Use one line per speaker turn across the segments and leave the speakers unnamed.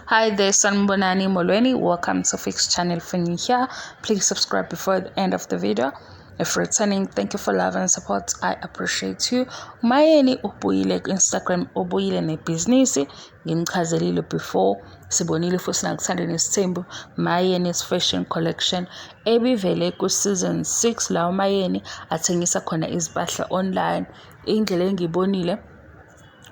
Hi there, Sanibonani Molweni. Welcome to Fix Channel. If you're new here, please subscribe before the end of the video. If returning, thank you for love and support. I appreciate you. Mayeni ubuyile ku-Instagram, ubuyile nebhizinisi. Ngimchazelile before, sibonile futhi nakuthanda nesithembu. Mayeni's Fashion Collection ebivele ku-season 6 la uMayeni athengisa khona izimpahla online. Indlela engiyibonile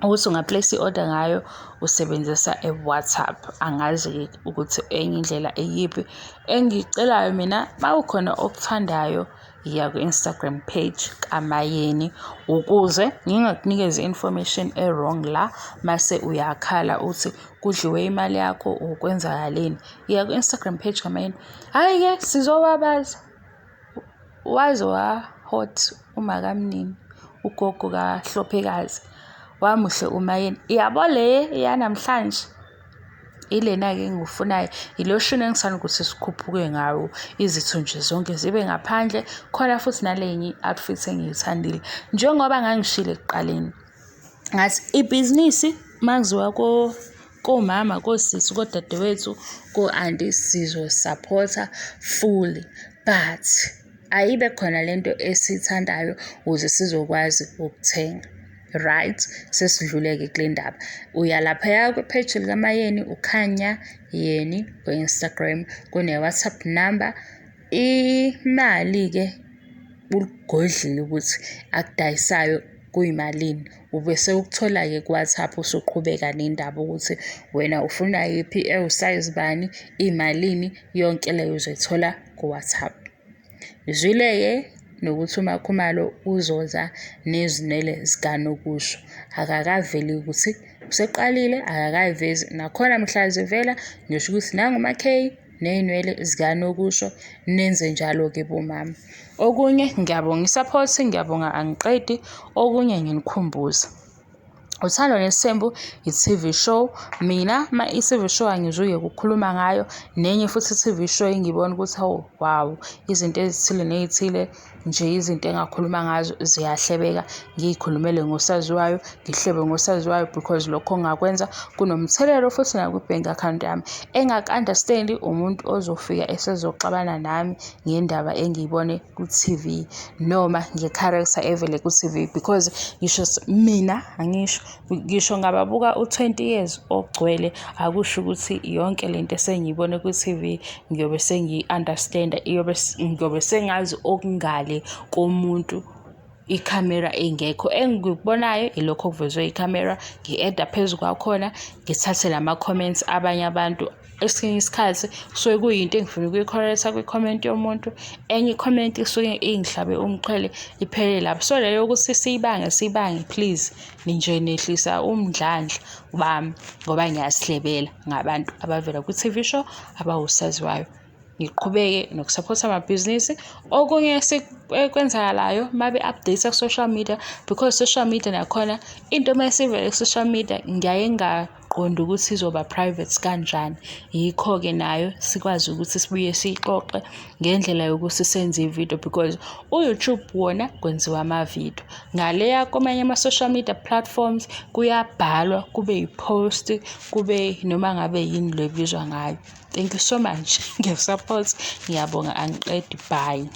ukuthi unga-place i-order ngayo usebenzisa e-WhatsApp. Angazi-ke ukuthi enye indlela iyiphi. Engicelayo mina, uma ukhona okuthandayo, iya ku-Instagram page kaMayeni ukuze ngingakunikezi i-information e-wrong la mase uyakhala uthi kudliwe imali yakho or kwenzakaleni. Iya ku-Instagram page kaMayeni. Hhayi-ke sizobabaza. Waze wa-hot uMakamnini, ugogo kaHlophekazi. Wamuhle uMayeni. Yabo le yanamhlanje ilena-ke engiwufunayo, iloshini engisanda ukuthi sikhuphuke ngawo, izitho nje zonke zibe ngaphandle. Khona futhi nale enye i-outfit engiyithandile. Njengoba ngangishilo ekuqaleni, ngathi ibhizinisi makuziwa komama, kosisi, kodadewethu, ko-anti sizosaphotha fully, but ayibe khona lento esiyithandayo ukuze sizokwazi ukuthenga. Right, sesidlule-ke kule ndaba. Uya laphaya kwi-page likaMayeni, uKhanya Yeni ku-Instagram, kune-WhatsApp number. Imali-ke uligodlile ukuthi akudayisayo kuyimalini, ubese ukuthola-ke ku-WhatsApp usuqhubeka nendaba ukuthi wena ufuna yiphi, ewusayizi bani, imalini, yonke leyo uzoyithola ku-WhatsApp. Ngizwile-ke nokuthi uMakhumalo uzoza nezinwele zikanokusho. Akakaveli ukuthi useqalile, akakayivezi. Nakhona mhla zivela ngisho ukuthi nangu uMaKay ney'nwele zikanokusho, nenze njalo-ke bomama. Okunye ngiyabonga i-support, ngiyabonga angiqedi. Okunye nginikhumbuza. Uthando Nesithembu i-TV show. Mina ma i-TV show angizuye ukukhuluma ngayo. Nenye futhi i-TV show engibona ukuthi hawu wow, izinto ezithile ney'thile nje izinto engakhuluma ngazo ziyahlebeka. Ngiy'khulumele ngosaziwayo, ngihlebe ngosaziwayo because lokho ngingakwenza kunomthelelo futhi nakwi-bank account yami. Engaku-understand-i umuntu ozofika esezoxabana nami ngendaba engiyibone ku-TV noma nge-character evele ku-TV because ngisho mina angisho ngisho ngababuka u-20 years ogcwele, akusho ukuthi yonke lento esengiyibone ku-TV ngiyobe sengiyi-understand-a, iyobe ngiyobe sengazi okungale komuntu ikhamera ingekho. Engikubonayo ilokho okuvezwe ikhamera, ngi-add-a phezu kwakhona, ngithathe nama-comments abanye abantu. Esinye isikhathi kusuke kuyinto engifuna ukuyi-correct-a kwi-comment yomuntu, enye i-comment isuke ingihlabe umxhwele iphelele lapho. So leyo yokuthi siyibange siyibange, please nje nehlisa umdlandla wami ngoba ngiyazihlebela ngabantu abavela kwi-TV show abawusaziwayo. Ngiqhubeke nokusaphotha amabhizinisi. Okunye ekwenzakalayo uma be-update-a ku-social media, because social media nakhona into uma isivele ku-social media ngiyaye ngingaqondi ukuthi izoba private kanjani. Yikho-ke nayo sikwazi ukuthi sibuye siyixoxe ngendlela yokuthi senze ividiyo because u-YouTube wona kwenziwa amavidiyo. Ngaleya kwamanye ama-social media platforms kuyabhalwa kube yi-post, kube noma ngabe yini le ebizwa ngayo. Thank you so much nge-support. Ngiyabonga angiqedi, bye.